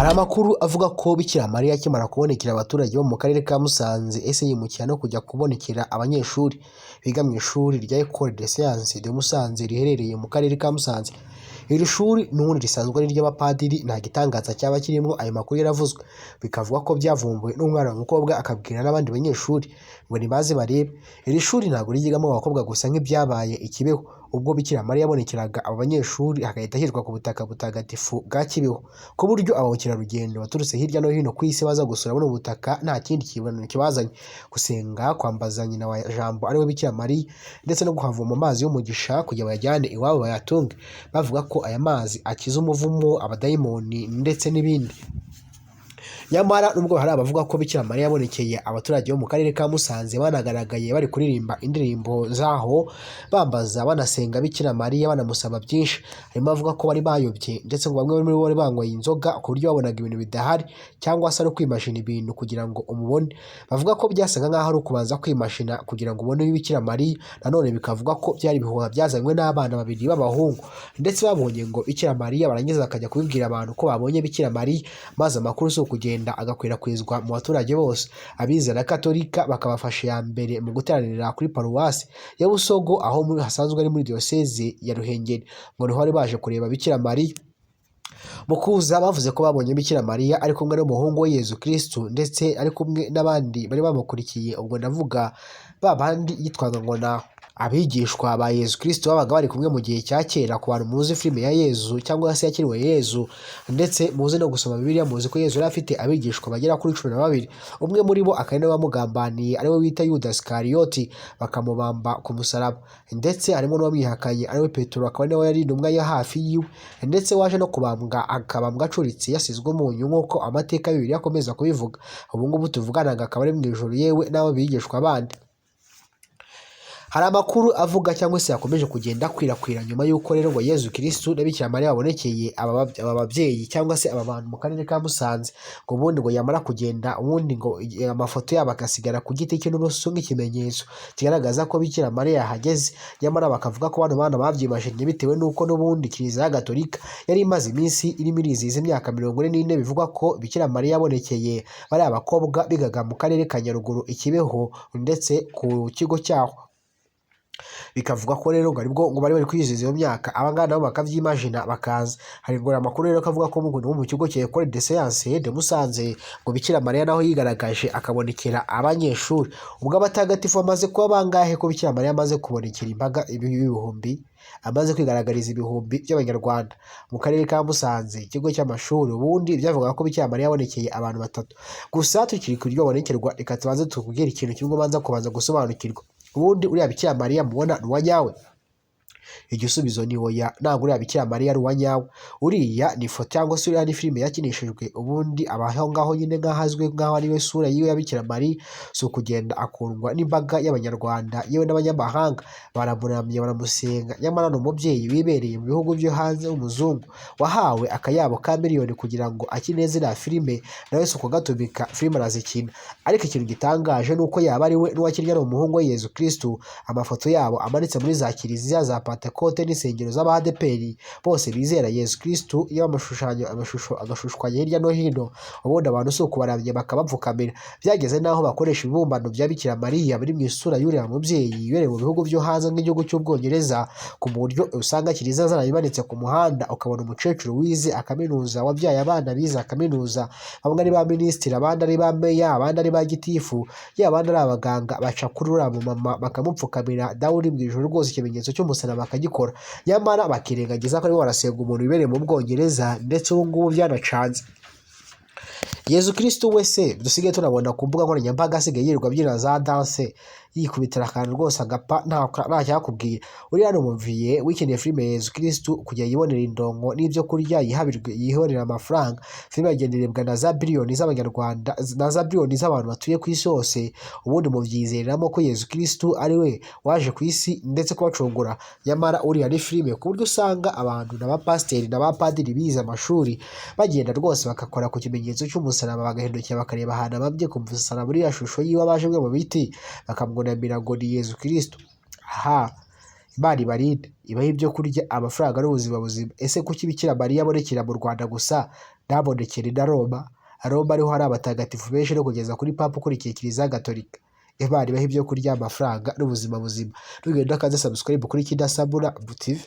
Hari amakuru avuga ko Bikira Mariya akimara kubonekera abaturage bo mu karere ka Musanze, ese yimukira no kujya kubonekera abanyeshuri biga mu ishuri rya Ecole de Sciences de Musanze riherereye mu karere ka Musanze. Iri shuri n'ubundi risanzwe ari iry'abapadiri, nta gitangaza cyaba kirimo. Ayo makuru yaravuzwe, bikavugwa ko byavumbuwe n'umwana w'umukobwa akabwira n'abandi banyeshuri ngo nibaze barebe. Iri shuri ntabwo ryigamo abakobwa gusa nk'ibyabaye i Kibeho ubwo Bikira Mariya yabonekeraga aba banyeshuri hagahita hashyirwa ku butaka butagatifu bwa Kibeho, ku buryo abakerarugendo baturutse hirya no hino ku isi baza gusura buno butaka nta kindi kintu kibazanye: gusenga, kwambaza nyina wa Jambo ariwe Bikira Mariya, ndetse no kuhavoma amazi y'umugisha kugira bayajyane iwabo bayatunge. Bavuga ko aya mazi akiza umuvumo, abadayimoni ndetse n'ibindi. Nyamara nubwo hari abavuga ko Bikira Mariya yabonekeye abaturage bo mu karere ka Musanze, banagaragaye bari kuririmba indirimbo zaho, bambaza, banasenga Bikira Mariya, banamusaba byinshi, harimo abavuga ko bari bayobye, ndetse ngo bamwe muri bo bari banyweye inzoga ku buryo babonaga ibintu bidahari cyangwa se ari ukwimashina ibintu kugira ngo umubone. Bavuga ko byasaga nk'aho ari ukubanza kwimashina kugira ngo ubone Bikira Mariya. Nanone bikavuga ko byari ibihuha byazanywe n'abana babiri b'abahungu, ndetse babonye ngo Bikira Mariya, barangiza bakajya kubibwira abantu ko babonye Bikira Mariya, maze amakuru si ukugenda agakwirakwizwa mu baturage bose. Abizera Katolika bakabafasha iya mbere mu guteranira kuri paruwasi ya Busogo, aho hasanzwe ari muri diyoseze ya Ruhengeri, ngo niho bari baje kureba Bikira Mariya. Mu kuza bavuze ko babonye Bikira Mariya ari kumwe n'umuhungu we Yezu Kristu, ndetse ari kumwe n'abandi bari bamukurikiye. Ubwo ndavuga ba bandi yitwaga ngo na abigishwa ba Yezu Kristu babaga bari kumwe mu gihe cya kera. Ku bantu muzi filime ya Yezu cyangwa se yakiriwe Yezu, ndetse muzi no gusoma Bibiliya, muzi ko Yezu yari afite abigishwa bagera kuri 12, umwe muri bo akaba ari nawe wamugambaniye, ariwe wita Yuda Isikariyoti, bakamubamba ku musaraba, ndetse harimo n'uwamwihakanye ariwe Petero, akaba ari nawe yari intumwa ya hafi yiwe, ndetse waje no kubambwa, akabambwa acuritse, yasizwe umunyu, nk'uko amateka ya Bibiliya akomeza kubivuga. Ubu ngubu tuvuganaga akaba ari mu ijuru, yewe n'abo bigishwa bandi. Hari amakuru avuga cyangwa se yakomeje kugenda akwirakwira nyuma y'uko rero ngo Yezu Kristu na Bikira Mariya babonekeye aba babyeyi cyangwa se aba bantu mu karere ka Musanze, ngo ubundi ngo yamara kugenda, ubundi ngo amafoto yabo agasigara ku giti cy'inturusu nk'ikimenyetso kigaragaza ko Bikira Mariya yahageze. Nyamara bakavuga ko bano bana babyimajinye bitewe n'uko n'ubundi Kiliziya Gatolika yari imaze iminsi irimo irizihiza imyaka 44 bivugwa ko Bikira Mariya yabonekeye bariya bakobwa bigaga mu karere ka Nyaruguru i Kibeho, ndetse ku kigo cyaho. Bikavuga ko rero ngo aribwo ngo bari bari kwizihiza iyo myaka, aba ngaba nabo bakabyimajina bakaza. Hari ngo amakuru rero kavuga ko ngo mu kigo cya Ecole de Sciences de Musanze ngo Bikira Mariya naho yigaragaje akabonekera abanyeshuri. Ubwo abatagatifu bamaze kuba bangahe ko Bikira Mariya amaze kubonekera imbaga ibihumbi, amaze kwigaragariza ibihumbi by'Abanyarwanda mu karere ka Musanze, ikigo cy'amashuri? Ubundi byavugaga ko Bikira Mariya yabonekeye abantu batatu gusa. Tukiri ku buryo babonekerwa, reka tubanze tukubwire ikintu kimwe ubanza kubanza gusobanukirwa. Ubundi uriya Bikira Mariya mubona ni uwa nyawe? Igisubizo ni oya, ntabwo uriya Bikira Mariya ari uwa nyawe. Uriya ni ifoto cyangwa se uriya ni filime yakinishijwe. Ubundi aba aho ngaho nyine nk'aho azwi nk'aho ari we sura yiwe ya Bikira Mariya, si ukugenda akundwa n'imbaga y'Abanyarwanda yewe n'abanyamahanga, baramuramya, baramusenga. Nyamara ni umubyeyi wibereye mu bihugu byo hanze w'umuzungu wahawe akayabo ka miliyoni kugira ngo akine ziriya filime, nawe si ukugatumika, filime arazikina. Ariko ikintu gitangaje ni uko yaba ari we n'uwakinnye ari umuhungu we Yezu Kristu, amafoto yabo amanitse muri za kiliziya za Pantekote n'insengero z'Abadeperi bose bizera Yezu Kristu. Iyo amashushanyo, amashusho agashushanya hirya no hino, ubundi abantu si ukubaramya bakabapfukamira. Byageze n'aho bakoresha ibibumbano bya Bikira Mariya biri mu isura y'uriya mubyeyi wibereye mu bihugu byo hanze nk'igihugu cy'Ubwongereza, ku buryo usanga kiliziya zarabimanitse ku muhanda, ukabona umukecuru wize akaminuza, wabyaye abana bize akaminuza, bamwe ari ba minisitiri, abandi ari ba meya, abandi ari ba gitifu, yaba abandi ari abaganga, baca kuri uriya mumama bakamupfukamira. Dawe uri mu ijuru rwose, ikimenyetso cy'umusaraba bakagikora, nyamara bakirengagiza ko aribo barasenga umuntu wibereye mu Bwongereza, ndetse ubu ngubu byanacanze. Yezu Kristu we se dusigaye tunabona ku mbuga nkoranyambaga asigaye yirirwa abyina za danse, yikubitira akantu rwose agapfa, nta cyakubwira. Uriya ni umuviye wikiniye filime ya Yezu Kristu kugira yibonere indongo n'ibyo kurya, yihabirwe, yihorere amafaranga. Filime agenda irebwa na za biliyoni z'Abanyarwanda na za biliyoni z'abantu batuye ku isi hose. Ubundi mubyizereramo ko Yezu Kristu ari we waje ku isi ndetse kubacungura, nyamara uriya ni filime, ku buryo usanga abantu n'abapasiteri n'abapadiri bize amashuri bagenda rwose bagakora ku kimenyetso cy'umusaraba, bagahindukira bakareba ahantu abambye ku musaraba, uriya shusho yiwe abajwe mu biti, bakamwunamira ngo ni Yezu Kristu. Aha Imana ibarinde, ibahe ibyo kurya, amafaranga n'ubuzima buzima. Ese kuki Bikira Mariya abonekera mu Rwanda gusa ntabonekere na Roma? Roma ariho hari abatagatifu benshi no kugeza kuri Papa ukurikiye Kiliziya Gatolika. Imana ibahe ibyo kurya, amafaranga n'ubuzima buzima. Ntugende udakanze subscribe kuri Kidasabura TV.